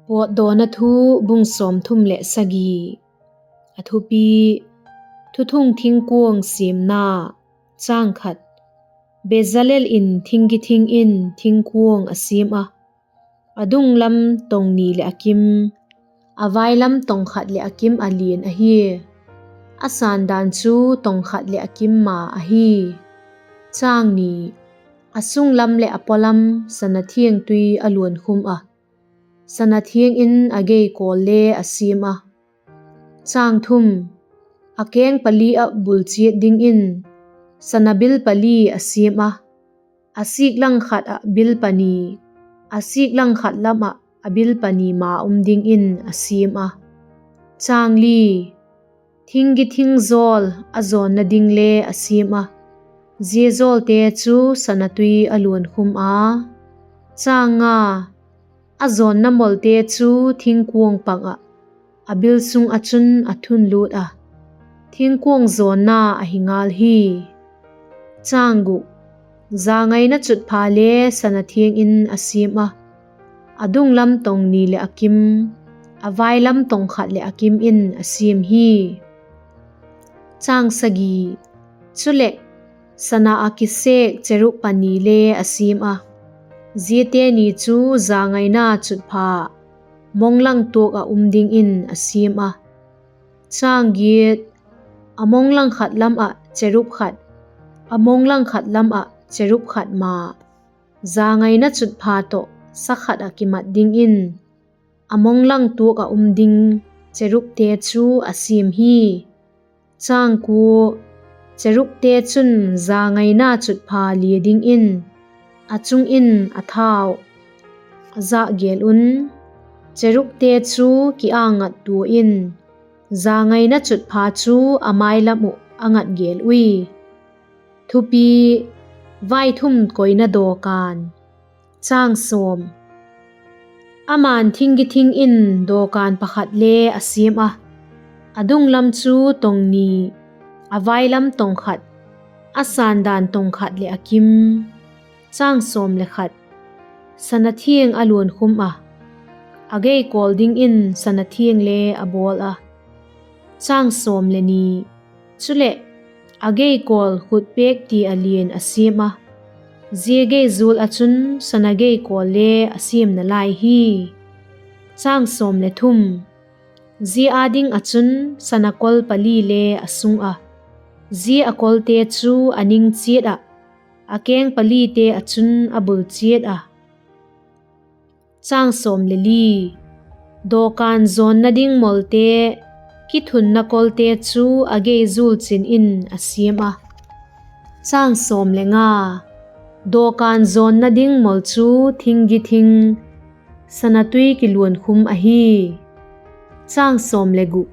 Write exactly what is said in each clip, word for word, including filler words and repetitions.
Pawtdawna Thu, bung sawmthum leh sagi. A thupi: Thuthung thingkuang siamna. Chang khat. Bezalel in thingkithing in thingkuang a siam a, a dung lam tong ni leh a kim, a vai lam tong khat leh a kim a lian ahi. A sândan chu tong khat leh a kim ma ahi. Chang ni. A sung lam leh a paw lam sana thiang tui a luankhum a, sana thiang in a geikawl le a siam a. Chang thum. A keng pali ah bul chiat dingin sana bil pali a siam a, a sik lang khat ah bil pani, a sik lang khat lam ah a bil pani ma um dingin a siam a. Chang li. Thingkithing zawl a zawnna ding le a siam a, zia zawlte chu sana tui a luankhum a. Chang nga. A zawnna molte chu thingkuang pang ah, a bil sung ah chun a thunlût a, thingkuang zawnna ahi ngal hi. Chang guk. Zangaina chutpha le sana thiang in a siam a, a dung lam tong ni leh a kim, a vai lam tong khat leh a kim in a siam hi. Chang sagi. Chuleh, sana ah kisêk cherub pani le a siam a, ziate ni chu zangaina chutpha monglang tuak ah um dingin a siam a. Chang giat. A monglang khat lam ah cherub khat, a monglang khat lam ah cherub khat ma, zangaina chutpha tawh sa khat ah kimat dingin a monglang tuak ah um ding cherubte chu a siam hi. Chang kua. Cherubte chun zangaina chutpha lia dingin a chung in a thau a zak gêl un, cherubte chu ki-âng ngat tua in, zangaina chutpha chu a mai lam uh a ngat gêl ui. Thupi: Vaithum koina dawkan. Chang sawm. Ama'n thingkithing in dawkan pakhat le a siam a, a dung lam chu tong ni, a vai lam tong khat, a sândan tong khat leh a kim. Chang sawm le khat. Sana thiang a luankhum a, a geikawl dingin sana thiang le a bawl a. Chang sawm le ni. Chuleh, a geikawl khutpêk ti a lian a siam a, zia geizual ah chun sana geikawl le a siam nalai hi. Chang sawm le thum. Zia â ding ah chun sana kol pali le a sung a, zia a kolte chu a ning chiat ah, a keng palite ah chun a bul chiat a. Chang sawm le li. Dawkan zawnna ding molte, kithunna kolte chu a geizul chin in a siam a. Chang sawm le nga. Dawkan zawnna ding mol chu thingkithing, sana tui kiluankhum ahi. Chang sawm le guk.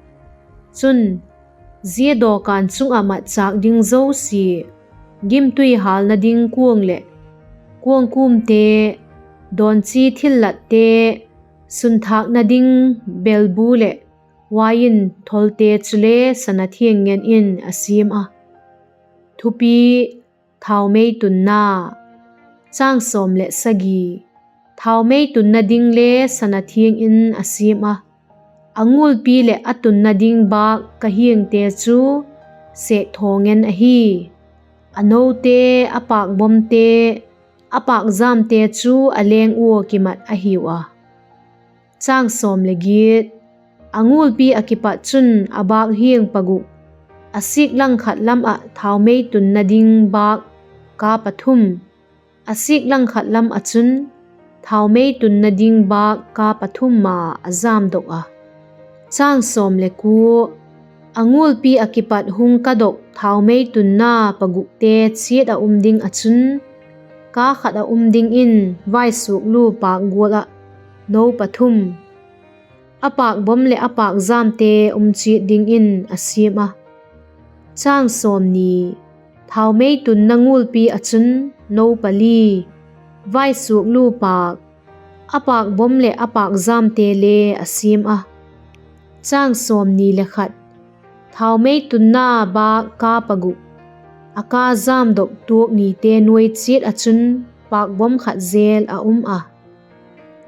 Chun, zia dawkan chung ah matchâk ding zosia, gimtui hâlna ding kuang leh kuangkûmte, dawnchi thillatte, sunthâkna ding belbu leh uain tholte chule sana thiang ngen in a siam a. Thupi: Thaumei tunna. Chang sawm leh sagi. Thaumei tunna ding le sana thiang in a siam a, a ngulpi leh a tunna ding bâk ka hiangte chu sêkthaw ngen ahi. A note, a pâkbawmte, a pâkjamte chu a leng ua kimat ahiu a. Chang sawm le giat. A ngulpi ah kipat chun a bâk hiang paguk, a sik lang khat lam ah thaumei tunna ding bâk ka pathum, a sik lang khat lam ah chun thaumei tunna ding bâk ka pathum ma a jamdok a. Chang sawm le kua. A ngulpi ah kipat hung kadok thaumei tunna pagukte chiat ah um ding ah chun, ka khat ah um dingin vaisuaklu pâk gual ah no pathum, a pâkbawm leh a pâkjamte um chiat dingin a siam a. Chang sawmni. Thaumei tunna ngulpi ah chun no pali, vaisuaklu pâk, a pâkbawm leh a pâkjamte le a siam a. Chang sawmni le khat. Thaumei tunna bâk ka paguk, a ka jamdok tuak nite nuai chiat ah chun pâkbawm khat jel a um a.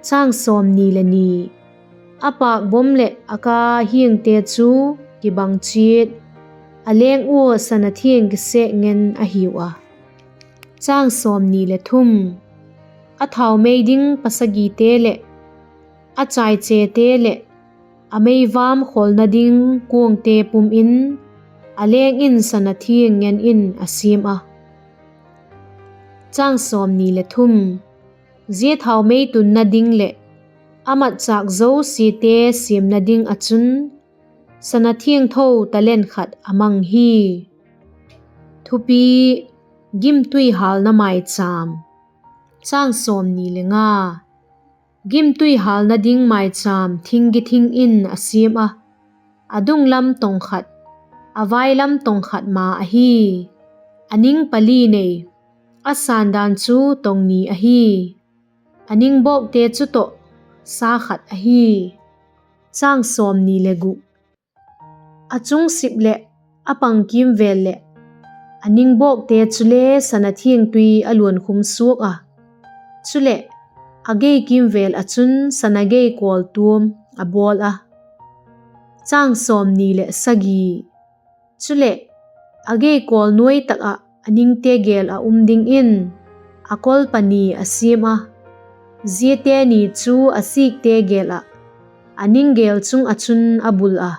Chang sawmni le ni. A pâkbawm leh a ka hiangte chu kibang chiat, a leng ua sana thiang kisêk ngen a hiu a. A thaumei ding pasagite leh, a chaichete leh, a meivâm kholna ding kuangte pum in, a leng in sana thiang ngen in a siam a. Zia thaumei tunna ding leh a matchâk zosiate siamna ding ah chun, sana thiangtho talent khat a mang hi. Thupi: Gimtui hâlna maichâm. Gimtui hâlna ding maichâm thing githing in a siam a, a dung lam tong khat, a vai lam tong khat ma ahi. A ning pali nei, a sândan chu tong ni ahi. A ningbawkte chu tawh sa khat ahi. A chung sip leh a pang kîmvêl leh a ningbawkte chule sana thiangtui a luankhum suak a, chuleh, a gei kîmvêl ah chun sana gei kawl tuam a bawl a. Chuleh, a gei kawl nuai tak ah a ningte gêl ah um dingin a kol pani a siam a, ziate ni chu a sikte gêl ah, a ning gêl chung ah chun a bul a;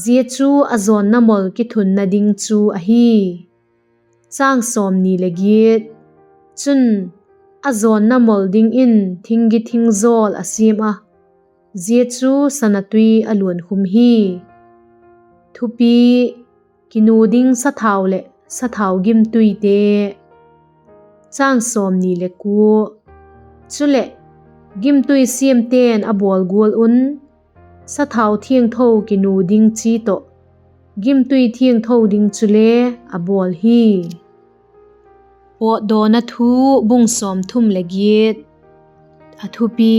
zia chu a jawnna mol kithunna ding chu ahi. Chun, a jawnna mol dingin thing githing jawl a siam a, zia chu sana tui a luankhum hi. Thupi: Kinu ding sathau leh sathau gimtuite. Chuleh, gimtui siamte'n a bawl gual un, sathau thiangtho kinu ding chi tawh, gimtui thiangtho ding chule a bawl hi. Pawtdawna Thu, bung sawmthum leh giat. A thupi: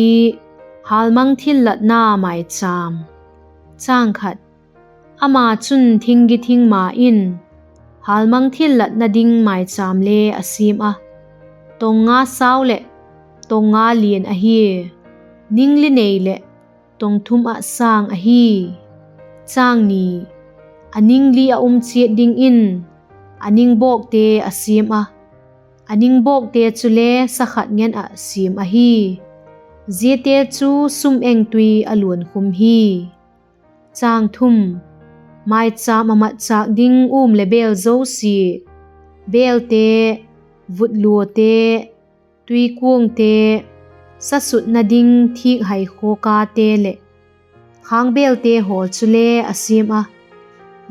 Hâlmang thillatna maichâm. Ama chun thing githing ma in hâlmang thillatna ding maichâm le a siam a, tong nga sau leh tong nga lian ahi, ning li nei leh tong thum ah sâng ahi. A ning li a um chiat dingin a ningbawkte a siam a, a ningbawkte chule sa khat ngen ah siam ahi; ziate chu sum-eng tui a luankhum hi. Maichâm ah matchâk ding um leh bêl zosia, bêlte, vutluate, tuikuangte, sa sutna ding thîk hai khawkate leh khângbêlte haw chule a siam a,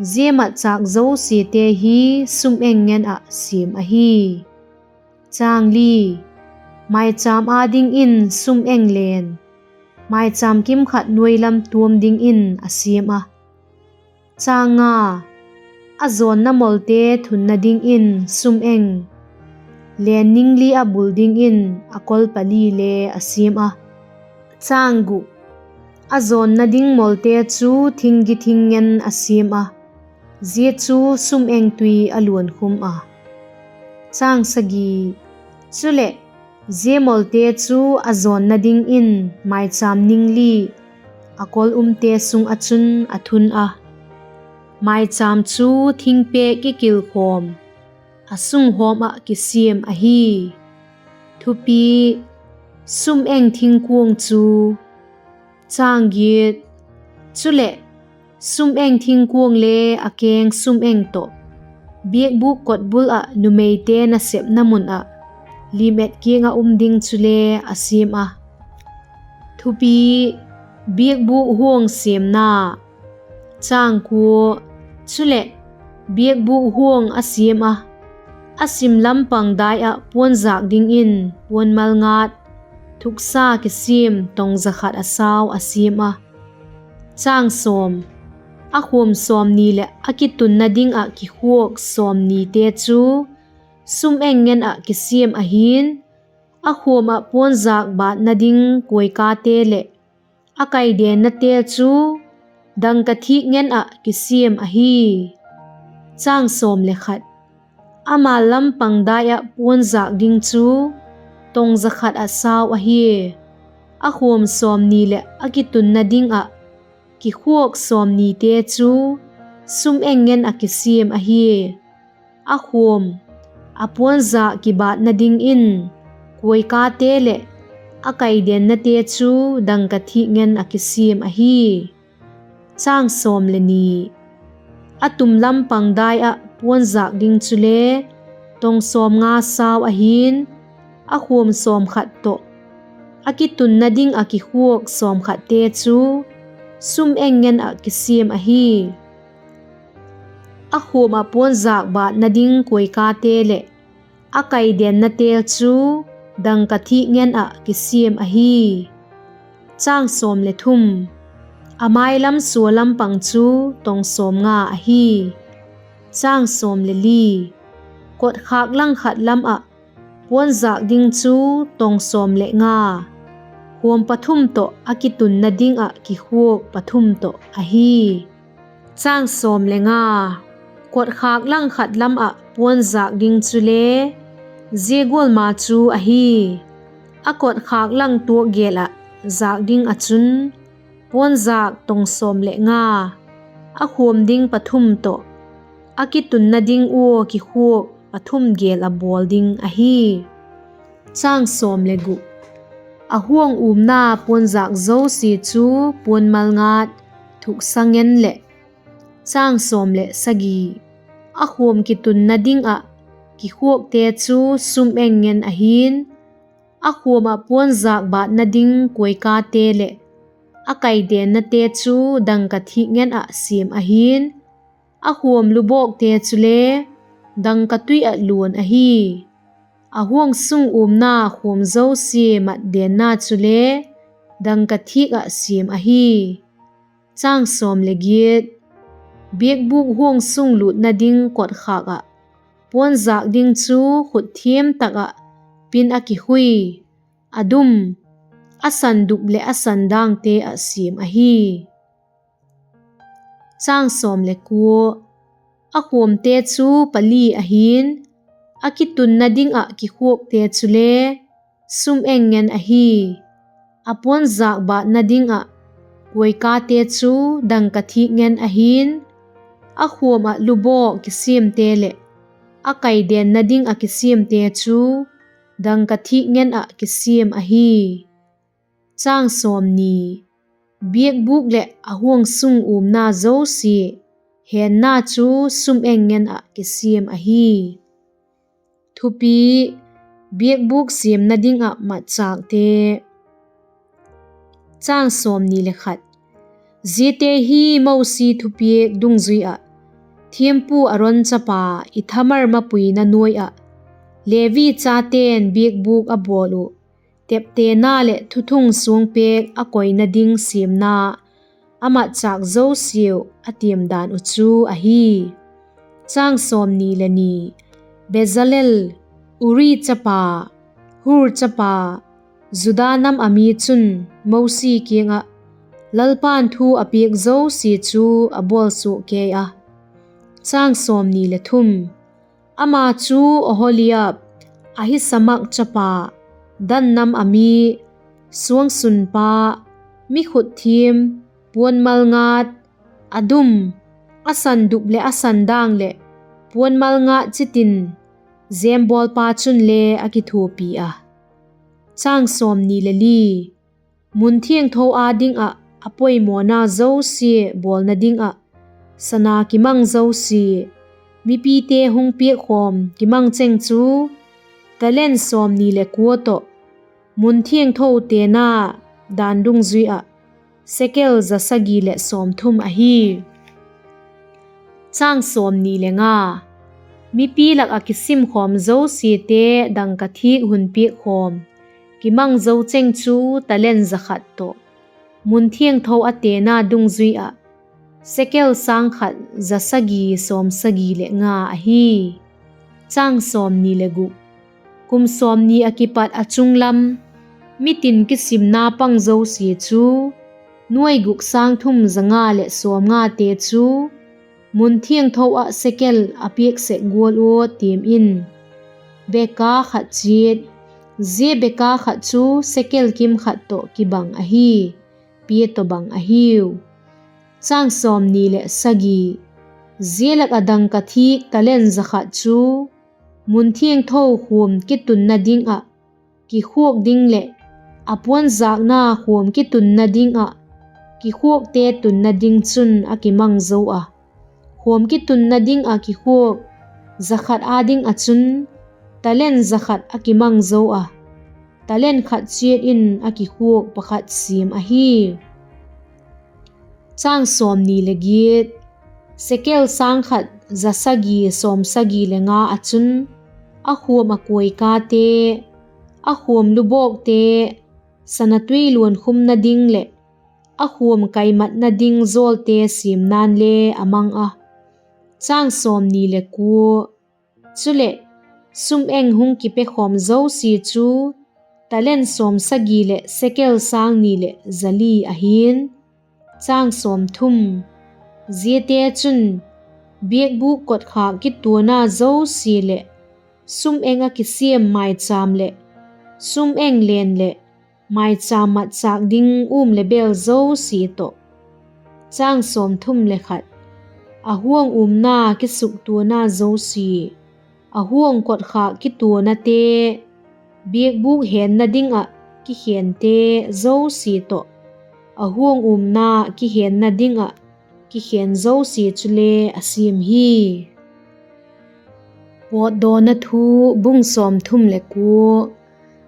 zia matchâk zosiate hi sum-eng ngen ah siam ahi. Maichâm â dingin sum-eng len, maichâm kimkhat nuai lam tuam dingin a siam a. A jawnna molte thunna dingin sum-eng, len ning li ah bul dingin a kol pali le a siam a. A jawnna ding molte chu thing githing ngen a siam a, zia chu sum-eng tui a luankhum a. Chuleh, zia molte chu a jawnna dingin maichâm ning li a kol umte sung ah chun a thun a, maichâm chu thingpêk kikilkhawm, a sunghawm ah kisiam ahi. Thupi: Sum-eng thingkuang chu. Chuleh, sum-eng thingkuang le a keng sum-eng tawh biakbûk kotbul ah numeite nasepna mun ah lim-et kiang ah um ding chule a siam a. Thupi: Biakbûk huang siamna. Chuleh, biakbûk huang a siam a, a sim lam pang dai ah puanjâk dingin puan malngat, thuksa kisiam tong za khat a sau a siam a. A khuam sawmni leh a kitunna ding ah kikhuak sawmnite chu sum-eng ngen ah kisiam ahi'n, a khuam ah puanjâk bâtna ding kuaikate leh a kaidennate chu dangka thîk ngen ah kisiam ahi. Ama lam pang dai ah puanjâk ding chu tong za khat ah sau ahi. A khuam sawmni leh a kitunna ding ah kikhuak sawmnite chu sum eng ngen ah kisiam ahi. A khuam, a puanzâk kibâtna dingin kuaikate leh a kaidennate chu dangka thîk ngen ah kisiam ahi. A tum lam pang dai ah puanzâk ding chule tong sawmnga sau ahi'n, a khuam sawmkhat tawh a kitunna ding ah kikhuak sawmkhatte chu sum eng ngen ah kisiam ahi. A khuam ah puanzâk bâtna ding kuaikate leh a kaidennate chu dangka thîk ngen ah kisiam ahi. A mai lam sua lam pang chu tong sawmnga ahi. Kotkhâk langkhat lam ah puanzâk ding chu tong sawm leh nga, khuam pathum tawh a kitunna ding ah kikhuak pathum tawh ahi. Kotkhâk langkhat lam ah puanzâk ding chule zia gual ma chu ahi. A kotkhâk lang tuak gel ah zâk ding ah chun puanzâk tong sawm leh nga, a khuam ding pathum tawh a kitunna ding ua kikhuak pathum gel ah bawl ding ahi. A huang umna puanzâk zosia chu puan malngat, thuksa ngen leh, a khuam kitunna ding ah kikhuakte chu sum eng ngen ahi'n, a khuam ah puanzâk bâtna ding kuaikate leh a kaidennate chu dangka thîk ngen ah siam ahi'n, a khuam lubawkte chule dangka tui ah luan ahi. A huang sung umna khuam zosia matdenna chule dangka thîk ah siam ahi. Biakbûk huang sung lûtna ding kotkhâk ah puanzâk ding chu khut thiam tak ah pin a kikhui, a dum, a sandup leh a sandângte ah siam ahi. A khuamte chu pali ahi'n, a kitunna ding ah kikhuakte chule sum eng ngen ahi. A puanzâk bâtna ding ah kuaikate chu dangka thîk ngen ahi'n, a khuam ah lubawk kisiamte leh a kaidenna ding ah kisiamte chu dangka thîk ngen ah kisiam ahi. Biakbûk leh a huang sung umna zosia henna chu sum eng ngen ah kisiam ahi. Thupi: Biakbûk siamna ding ah matchâkte. Ziate hi Mosi thupiak dungzui ah, thiampu Aron chapa Ithamar mapuina nuai ah Levi chate'n biakbûk a bawl uh, teptena leh thuthung suangpêk a koina ding siamna a matchâk zosiau a tiam dan uh chu ahi. Bezalel, Uri chapa, Hur chapa, Juda nam a mi chun Mosi kiang ah Lalpa'n thu a piak zosia chu a bawl suak kei a. Ama chu Oholiab, Ahisamak chapa, Dan nam a mi, suangsunpa, mi khut thiam, puan malngat, a dum, a sandup leh a sandâng leh puan malngat chitin, jembawlpa chunle a kithuapi a. Mun thiangtho â ding ah a poimawna zosia bawlna ding ah sana kimang zosia, mipite hung piakkhawm kimang cheng chu talent sawmni leh kua tawh, mun thiangtho tena dan dungzui ah sekel za sagi leh sawmthum ahi. Mipi lak ah kisimkhawm zosiate dangka thîk hun piakkhawm kimang zo cheng chu talent za khat tawh, mun thiangtho a tena dungzui ah sekel sâng khat za sagi sawmsagi leh nga ahi. Kum sawmni ah kipat a chung lam, mitin kisimna pang zosia chu nuai guk sâng thum za nga leh sawmngate chu mun thiangtho ah sekel a piak sek gual ua tiam in: beka khat chiat, Zia beka khat chu sekel kim khat tawh kibang ahi, pia tawhbang ahiu. Chang sawmni leh sagi. Zia lak ah dangka thîk talent za khat chu mun thiangtho khuam kitunna ding ah kikhuak ding leh a puanzâkna khuam kitunna ding ah kikhuakte tunna ding chun a kimang zo a; khuam kitunna ding ah kikhuak za khat â ding ah chun talent za khat a kimang zo a, talent khat chiat in a kikhuak pakhat siam ahi. Chang sawmni leh giat. Sekel sâng khat za sagi sawmsagi le nga ah chun a khuam a kuai kate, a khuam lubawkte, sana tui luan khumna ding leh a khuam kaimatna ding jawlte siamna'n le a mang a. Chang sawmni le kua. Chuleh, sum-eng hung kipekhawm zosia chu talent sawmsagi leh sekel sâng ni leh za li ahi'n. Chang sawmthum. Ziate chun biakbûk kotkhâk kituana zosia leh sum-eng ah kisiam maichâm leh sum-eng len leh maichâm matchâk ding um le bêl zosia tawh. Chang sawmthum le khat. A huang umna kisuktuana zosia, a huang kotkhâk kituanate, biakbûk henna ding ah kikhente zosia tawh, a huang umna kihenna ding ah kikhen zosia chule a siam hi. Pawtdawna Thu, bung sawmthum le kua.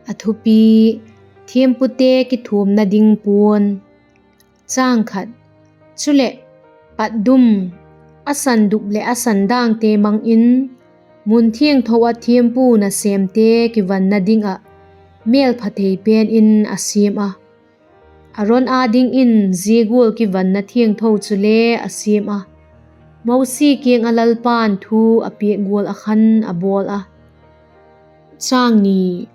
A thupi: Thiampute kithuamna ding puan. Chang khat. Chuleh, patdum, a sandup leh a sandângte mang in, mun thiangtho ah thiampu nasêmte kivanna ding ah mêlpha thei pen in a siam a. Aron â dingin zia gual kivanna thiangtho chule a siam a, Mosi kiang ah Lalpa'n thu a piak gual ah khan a bawl a. Chang ni.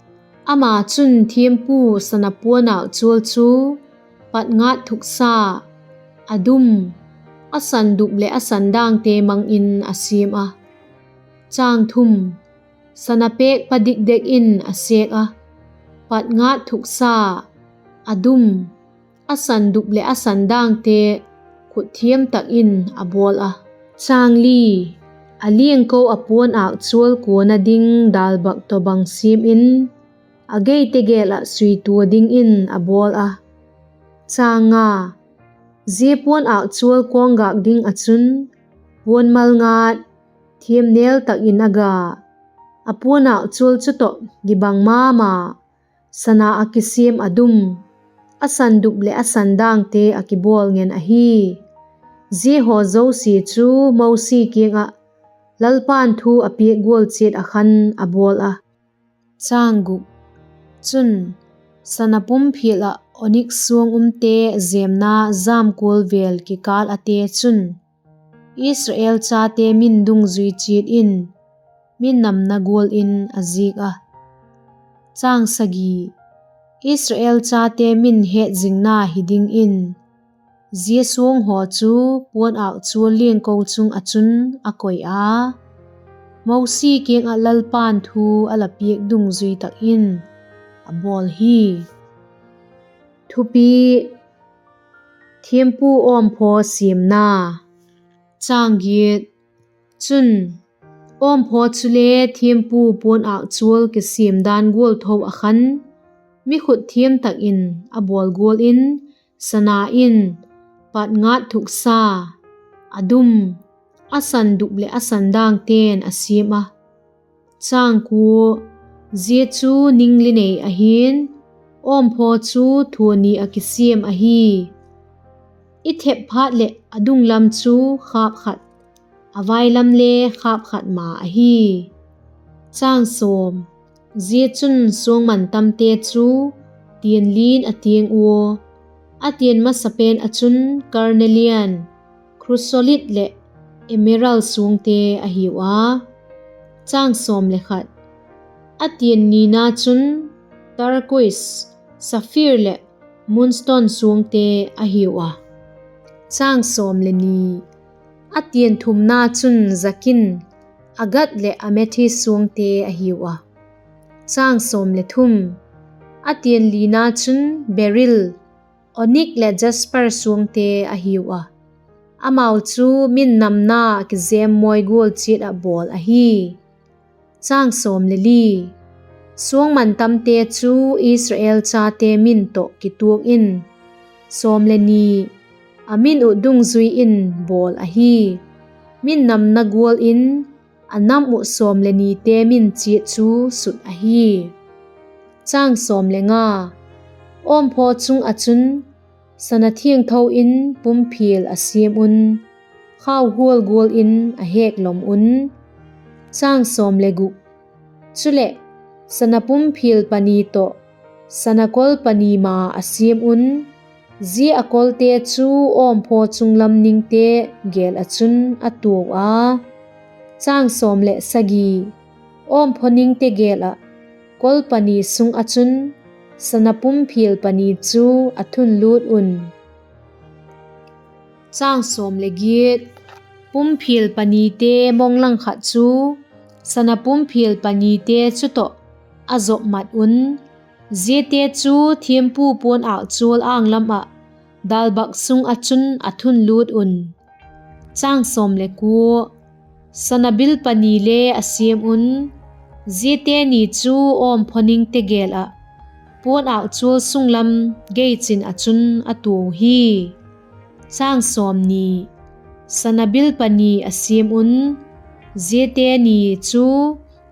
Ama chun thiampu sana puanâkchual chu patngât thuksa, a dum, a sandup leh a sandângte mang in a siam a. Chang thum. Sana pêk pa dikdek in a sêk a, patngât thuksa, a dum, a sandup leh a sandângte khut thiam tak in a bawl a. Chang li. A liangko ah puanâkchual kuana ding dâlbak tawhbang siam in, a geite gel ah suitua dingin a bawl a. Chang nga. Zia puanâkchual kawnggâk ding ah chun puan malngat, thiam nêl tak in a ga, a puanâkchual chu tawh kibang ma ma, sana ah kisiam a dum, a sandup leh a sandângte a kibawl ngen ahi. Zia haw zosia chu Mosi kiang ah Lalpa'n thu a piak gual chiat ah khan a bawl a. Chang guk. Chun, sana pumphial ah onik suang umte jêmna jamkual vêl kikâl ate chun Israel chate min dungzui chiat in, min namna gual in a zik a. Chang sagi. Israel chate min hetzingna hi dingin zia suang haw chu puanâkchual liangko chung ah chun a koi a, Mosi kiang ah Lalpa'n thu a la piak dungzui tak in a bawl hi. Thupi: Thiampu awmphaw siamna. Chang giat. Chun, awmphaw chule thiampu puanâkchual kisiam dan gual tho ah khan, mi khut thiam tak in a bawl gual in, sana in, patngât thuksa, a dum, a sandup leh a sandângte'n a siam a. Chang kua. Zia chu ning li nei ahi'n, awmphaw chu thuani ah kisiam ahi. I thep phat leh a dung lam chu khâp khat, a vai lam le khâp khat ma ahi. Chang sawm. Zia chun suang man tamte chu tian li'n a tiang ua, a tian masapen ah chun carnelian, chrysolite leh emerald suangte a hiu a. Chang sawm le khat. A tian nina chun turquoise, sapphire leh moonstone suangte a hiu a. Chang sawm le ni. A tian thumna chun jacinth, agate leh amethyst suangte a hiu a. Chang sawm le thum. A tian lina chun beril, onik leh jasper suangte a hiu a, amau chu min namna kizem mawi gual chiat ah bawl ahi. Chang sawm le li. Suang mantamte chu Israel chate min tawh kituak in, sawm le ni a min uh dungzui in bawl ahi. Min namna gual in a nam uh sawm le nite min chiat chu sut ahi. Chang sawm le nga. Awmphaw chung ah chun sana thiangtho in pumphial a siam un, khauhual gual in a hek lom un. Chang sawm le guk. Chuleh, sana pumphial pani tawh sana kol pani ma a siam un, zia a kolte chu awmphaw chung lam ningte gel ah chun a tuau a. Chang sawm le sagi. Awmphaw ningte gel ah kol pani sung ah chun sana pumphial pani chu a thunlût un. Chang sawm le giat. Pumphial panite monglang khat chu sana pumphial panite chu tawh a zop mat un, ziate chu thiampu puan âkchual âng lam ah dâlbak sung ah chun a thunlût un. Chang sawm le kua. Sana bil pani le a siam un, ziate ni chu awmphaw ningte gel ah puan âkchual sung lam geichin ah chun a tuau hi. Chang sawmni. Sana bil pani a siam un, ziate ni chu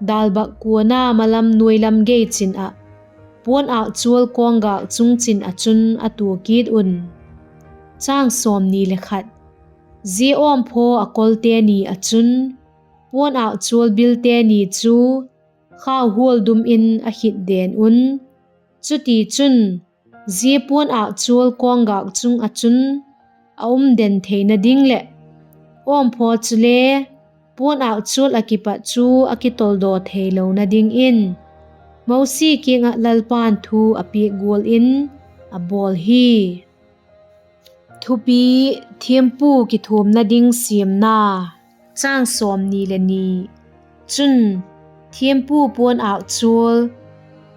dâlbak kuana malam nuai lam geichin ah puan âkchual kawnggâk chungchin ah chun a tua kit un. Chang sawmni le khat. Zia awmphaw a kolte ni ah chun puan âkchual bilte ni chu khauhual dum in a khit den un. Chutichun, zia puan âkchual kawnggâk chung ah chun a um den theina ding leh awmphaw chule puan âkchual ah kipat chu a kitoldaw theilona dingin Mosi kiang ah Lalpa'n thu a piak gual in a bawl hi. Thupi: Thiampu kithuamna ding siamna. Chang sawmni le ni. Chun, thiampu puan âkchual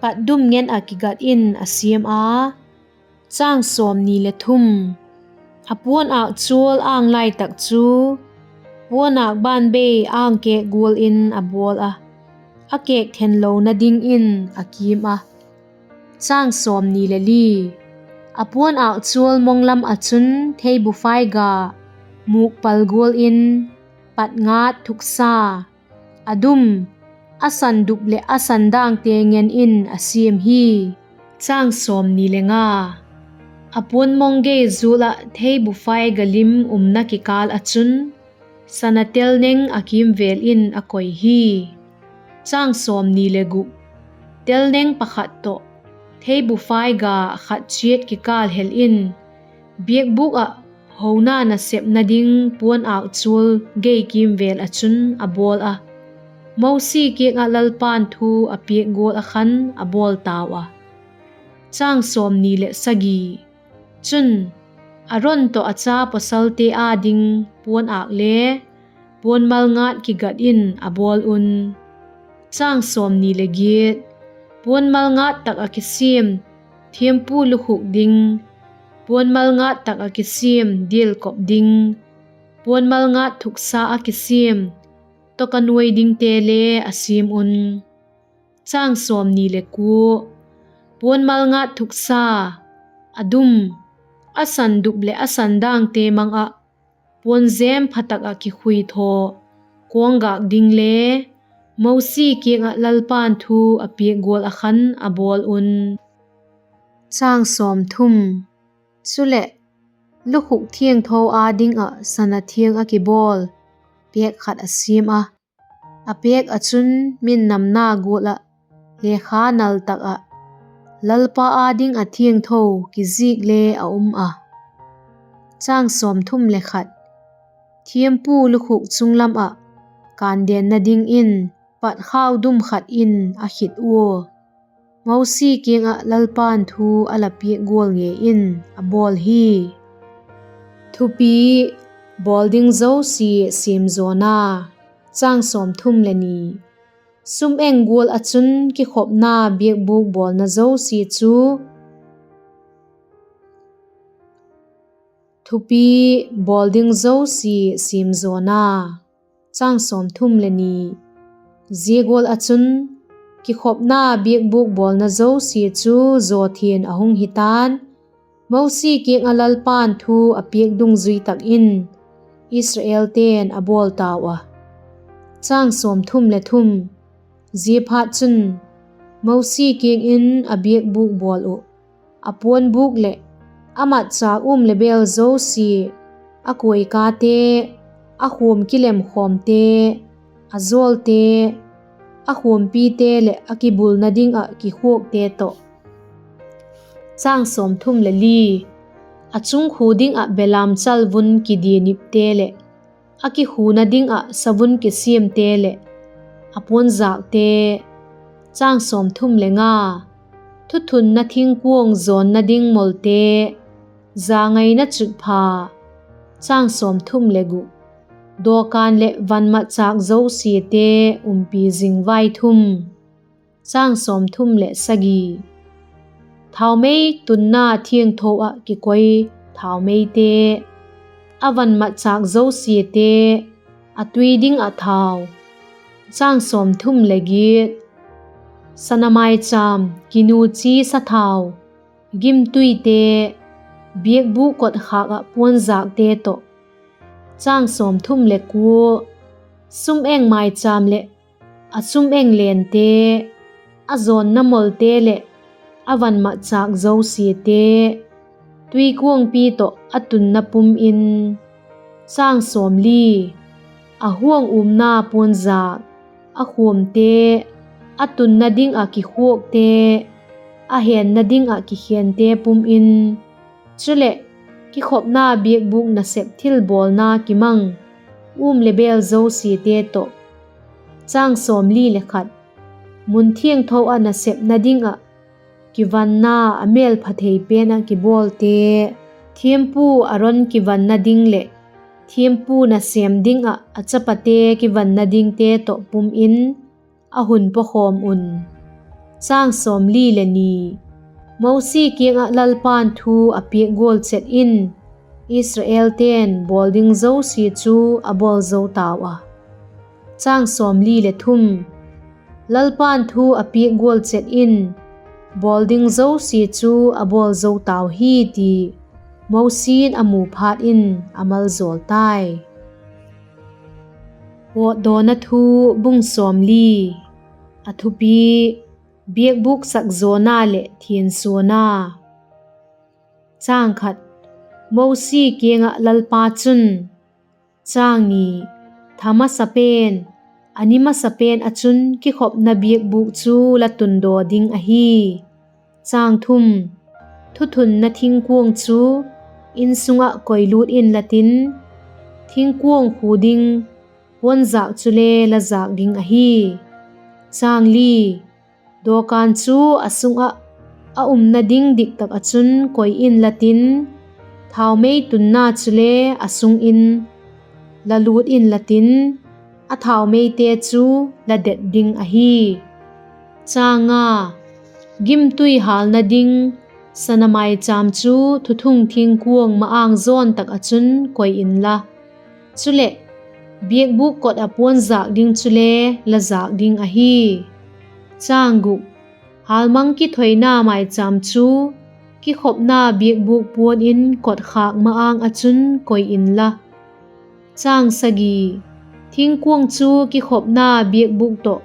pat dum ngen ah kigat in a siam a. Chang sawmni le thum. A puan âkchual âng lai tak chu puan âk ban bei âng kêk gual in a bawl a, a kêk thenlona dingin a kim a. Chang sawmni le li. A puan âkchual monglam ah chun theibuphai ga mûk pal gual in, pat ngat thuksa, a dum, a sandup leh a sandângte ngen in a siam hi. Chang sawmni le nga. A puan mong gei zual ah theibuphai ga lim umna kikâl ah chun sana telneng a kîmvêl in a koi hi. Chang sawmni le guk. Telneng pakhat tawh theibuphai ga khat chiat kikâl hel in, biakbûk ah hona nasepna ding puan âkchual gei kîmvêl ah chun a bawl a, Mosi kiang ah Lalpa'n thu a piak gual ah khan a bawl tau a. Chang sawmni le sagi. Chun, Aron tawh a cha pawsalte â ding puan âk le puan malngat kigat in a bawl un. Chang sawmni le giat. Puan malngat tak ah kisiam thiampu lukhuk ding, puan malngat tak ah kisiam dialkop ding, puan malngat thuksa ah kisiam tawka nuai dingte le a siam un. Chang sawmni le kua. Puan malngat thuksa, a dum, a sandup leh a sandângte mang ah puan jêm pha tak ah kikhuithaw kawnggâk ding le Mosi kiang ah Lalpa'n thu a piak gual ah khan a bawl un. Chang sawmthum. Chuleh, lukhuk thiangtho â ding ah sana thiang ah kibawl pêk khat a siam a, a pêk ah chun min namna gual ah lekha nal tak ah Lalpa â ding ah thiangtho kizik le a um a. Chang sawmthum le khat. Thiampu lukhuk chung lam ah kândenna dingin pat khau dum khat in a khit ua, Mosi kiang ah Lalpa'n thu a la piak gual ngei in a bawl hi. Thupi: Bawl ding zosia siamzawna. Chang sawmthum le ni. Sum-eng gual ah chun kikhopna biakbûk bawlna zosia chu thupi bawl ding zosia siam zawna. Zia gual ah chun kikhopna biakbûk bawlna zosia chu zaw thian a hung hi ta'n, Mosi kiang ah Lalpa'n thu a piak dungzui tak in Israelte'n a bawl tau a. Ziaphatchun, Mosi kiang in a biakbûk bawl uh, a puanbûk leh a matchâk um le bêl zosia, a kuaikate, a khuam kilemkhawmte, a jawlte, a khuampite leh a kibulna ding ah kikhuakte tawh, a chungkhu ding ah belamchal vun kidianipte leh, a kikhuna ding ah savun kisiamte leh a puanjâkte, thuthunna thingkuang zawnna ding molte, jangaina chutpha, dawkan leh van matchâk zosiate umpi zing vaithum, thaumei tunna thiangtho ah kikoi thaumeite, a van matchâk zosiate, a tui ding ah thau, sana mâichâm kinuchi sathau, gimtuite, biakbûk kotkhâk ah puanjâkte tawh, sum-eng mâichâm leh a sum-eng lente, a zawnna molte leh a van matchâk zosiate, tuikuangpi tawh a tunna pum in, a huang umna puanjâk, a khuamte, a tunna ding ah kikhuakte, a henna ding ah kikhente pum in, chuleh kikhopna biakbûk nasep thilbawlna kimang um le bêl zosiate tawh, mun thiangtho ah nasepna ding ah kivanna a mêlpha thei pen ah kibawlte, thiampu Aron kivanna ding leh thiampu nasêm ding ah a chapate kivanna dingte tawh pum in a hun pawkhawm un. Mosi kiang ah Lalpa'n thu a piak gual chet in Israelte'n bawl ding zosia chu a bawl zo tau a. Lalpa'n thu a piak gual chet in bawl ding zosia chu a bawl zo tau hi ti Mosi'n a mu phat in a maljawl tai. Pawtdawna Thu, bung sawmli. A thupi: Biakbûk sak zawna leh thiansuana. Mosi kiang ah Lalpa chun, Chang ni, tha masa pen, a ni masa pen ah chun kikhopna biakbûk chu la tundaw ding ahi. Thuthunna thingkuang chu In sung ah koilût inla tin, thingkuang khu ding puanjâk chule la jâk ding ahi. Dawkan chu a sung ah a umna ding dik tak ah chun koi inla tin, thaumei tunna chule a sung in la lût inla tin, a thaumeite chu la det ding ahi. Gimtui hâlna ding sana mâichâm chu thuthung thingkuang ma-âng jawn tak ah chun koi inla, chuleh biakbûk kot ah puanjâk ding chule la jâk ding ahi. Hâlmang kithoina mâichâm chu kikhopna biakbûk puan in kotkhâk ma-âng ah chun koi inla, thingkuang chu kikhopna biakbûk tawh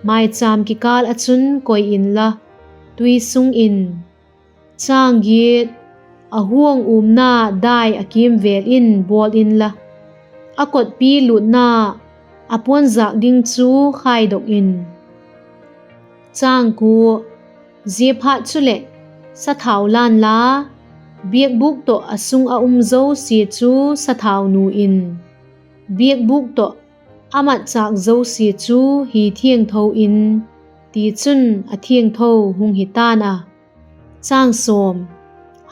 mâichâm kikâl ah chun koi inla, tui sung in. A huang umna dai a kîmvêl in bawl inla, a kotpi lûtna a puanjâk ding chu khaidok in. Ziaphat chuleh, sathau la inla, biakbûk tawh a sung ah um zosia chu sathau nu in; biakbûk tawh a matchâk zosia chu hi thiangtho in; tichun a thiangtho hung hi ta'n a.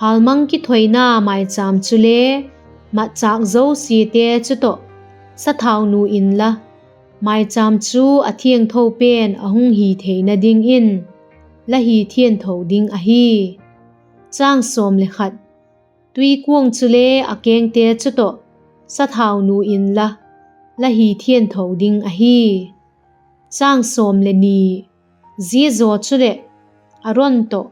Hâlmang kithoina mâichâm chule matchâk zosiate chu tawh sathau nu inla, maichâm chu a thiangtho pen a hung hi theina dingin la hi thiangtho ding ahi. Tuikuang chule a kengte chu tawh sathau nu inla, la hi thiangtho ding ahi. Zia zaw chuleh, Aron tawh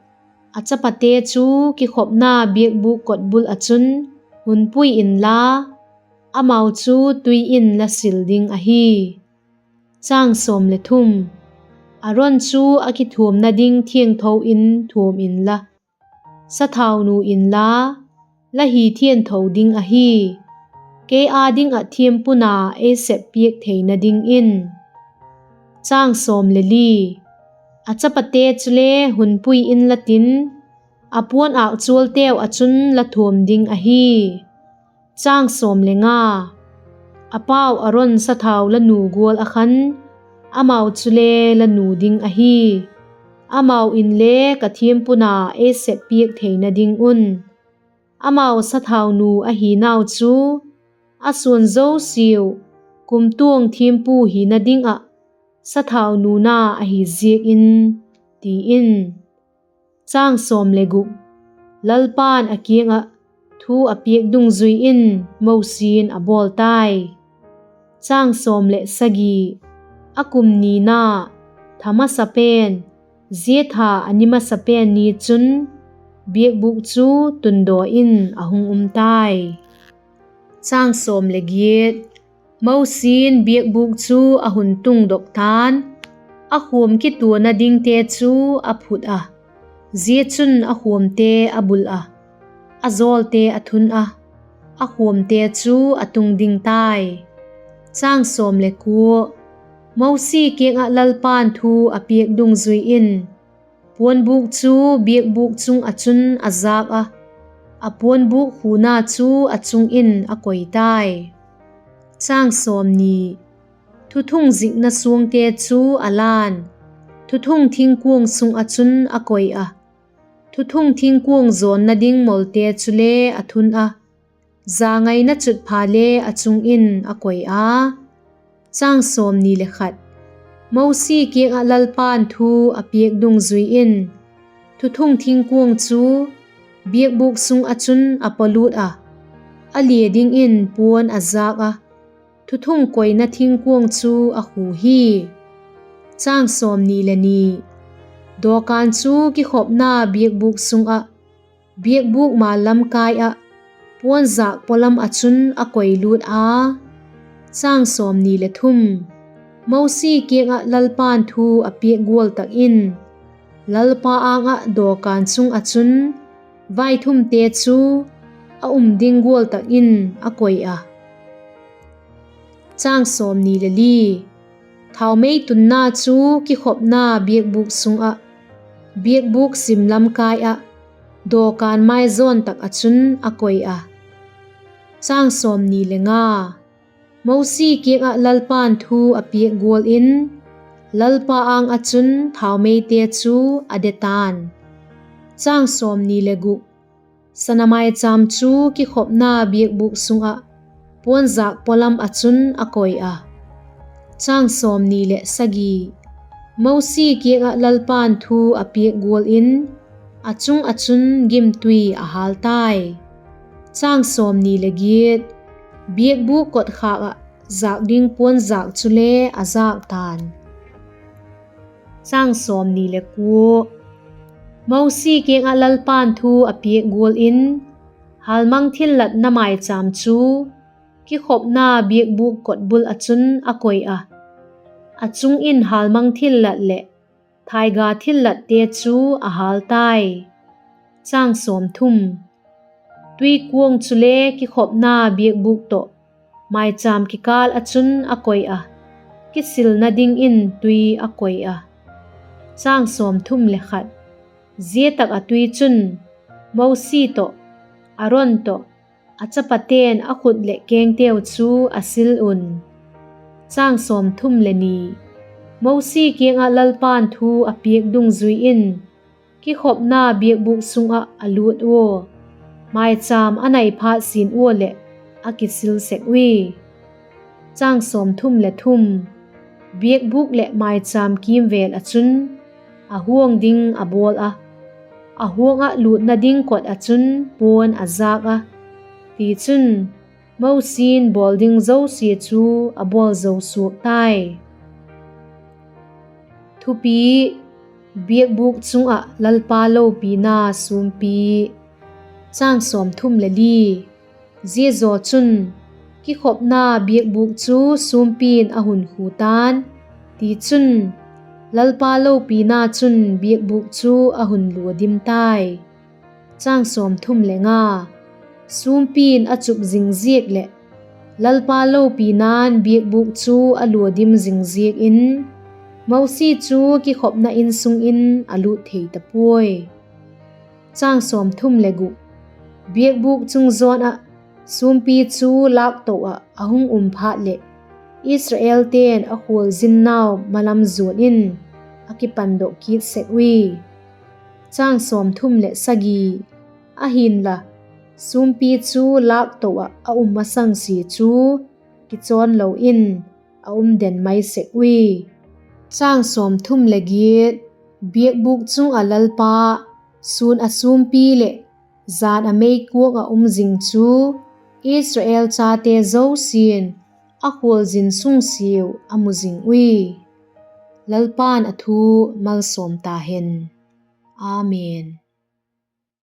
a chapate chu kikhopna biakbûk kotbul ah chun hun pui inla, amau chu tui in la sil ding ahi. Aron chu a kithuamna ding thiangtho in thuam inla, sathau nu inla, la hi thiangtho ding ahi, kei â ding ah thiampuna ei sep piak theina dingin. A chapate chule hun pui inla tin, a puan âkchualteu ah chun la thuam ding ahi. A pau Aron sathau la nu gual ah khan, amau chule la nu ding ahi; amau inle ka thiampuna ei sep piak theina ding un. Amau sathau nu ahinau chu a suan zosiau kumtuang thiampu hina ding ah sathau nuna ahi ziak in, ti in. Lalpa'n a kiang ah thu a piak dungzui in Mosi'n a bawl tai. A kum nina, tha masa pen, zia tha a ni masa pen ni chun biakbûk chu tundaw in a hung um tai. Mosi'n biakbûk chu a hun tungdok ta'n, a khuam kituana dingte chu a phut ah; zia chun a khuamte a bul ah, a jawlte a thun ah, a khuamte chu a tung ding tai. Mosi kiang ah Lalpa'n thu a piak dungzui in puanbûk chu biakbûk chung ah chun a jâk ah, a puanbûk khuna chu a chung in a koi tai. Thuthung zikna suangte chu a la'n, thuthung thingkuang sung ah chun a koi ah, thuthung thingkuang jawnna ding molte chule a thun ah, jangaina chutpha le a chung in a koi a. Mosi kiang ah Lalpa'n thu a piak dungzui in thuthung thingkuang chu biakbûk sung ah chun a pawlût ah, a lia dingin puan a jâk ah, thuthung koina thingkuang chu a khu hi. Dawkan chu kikhopna biakbûk sung ah, biakbûk mal lam kai ah, puanjâk pawlam ah chun a koilût a. Mosi kiang ah Lalpa'n thu a piak gual tak in Lalpa âng ah dawkan chung ah chun vaithumte chu a um ding gual tak in a koi a. Thaumei tunna chu kikhopna biakbûk sung ah, biakbûk sim lam kai ah, dawkan mai jawn tak ah chun a koi a. Mosi kiang ah Lalpa'n thu a piak gual in Lalpa âng ah chun thaumeite chu a de ta'n. Sana maichâm chu kikhopna biakbûk sung ah, puanjâk pawlam ah chun a koi a. Mosi kiang ah Lalpa'n thu a piak gual in a chung ah chun gimtui a hâl tai. Biakbûk kotkhâk ah jâk ding puanjâk chule a jâk ta'n. Mosi kiang ah Lalpa'n thu a piak gual in hâlmang thillatna maichâm chu kikhopna biakbûk kotbul ah chun a koi a; a chung in hâlmang thillat leh thaiga thillatte chu a hâl tai. Tuikuang chule kikhopna biakbûk tawh maichâm kikâl ah chun a koi a, kisilna dingin tui a koi a. Zia tak ah tui chun Mosi tawh, Aron tawh, a chapate'n a khut leh kengteu chu a sil un. Mosi kiang ah Lalpa'n thu a piak dungzui in kikhopna biakbûk sung ah a lût ua, maichâm a nai phat sin ua leh a kisil sek ui. Biakbûk leh mâichâm kîmvêl ah chun a huang ding a bawl a, a huang ah lûtna ding kot ah chun puan a jâk a; tichun, Mosi'n bawl ding zosia chu a bawl zo suak tai. Thupi: Biakbûk chung ah Lalpa lopina sûmpi. Zia zaw chun, kikhopna biakbûk chu sûmpi'n a hun khu ta'n; tichun, Lalpa lopina chun biakbûk chu a hun lua dim tai. Sûmpi in a chup zing ziak leh Lalpa lopina'n biakbûk chu a lua dim zing ziak in, Mosi chu kikhopna In sung in a lût thei ta puai. Biakbûk chung zawn ah sûmpi chu lâkto ah a hung um phat leh, Israelte'n a khualzinnau malam zuan in a kipandok kit sek ui. Ahi'nla, sûmpi chu lâkto ah a um masangsia chu kichawnlo in a um den mai sek ui. Biakbûk chung ah Lalpa, sûn a sûmpi leh jan a meikuang ah um zing chu Israel chate zosia'n a khualzin sung siau a mu zing ui. Lalpa'n a thu malsawm ta hen. Amen.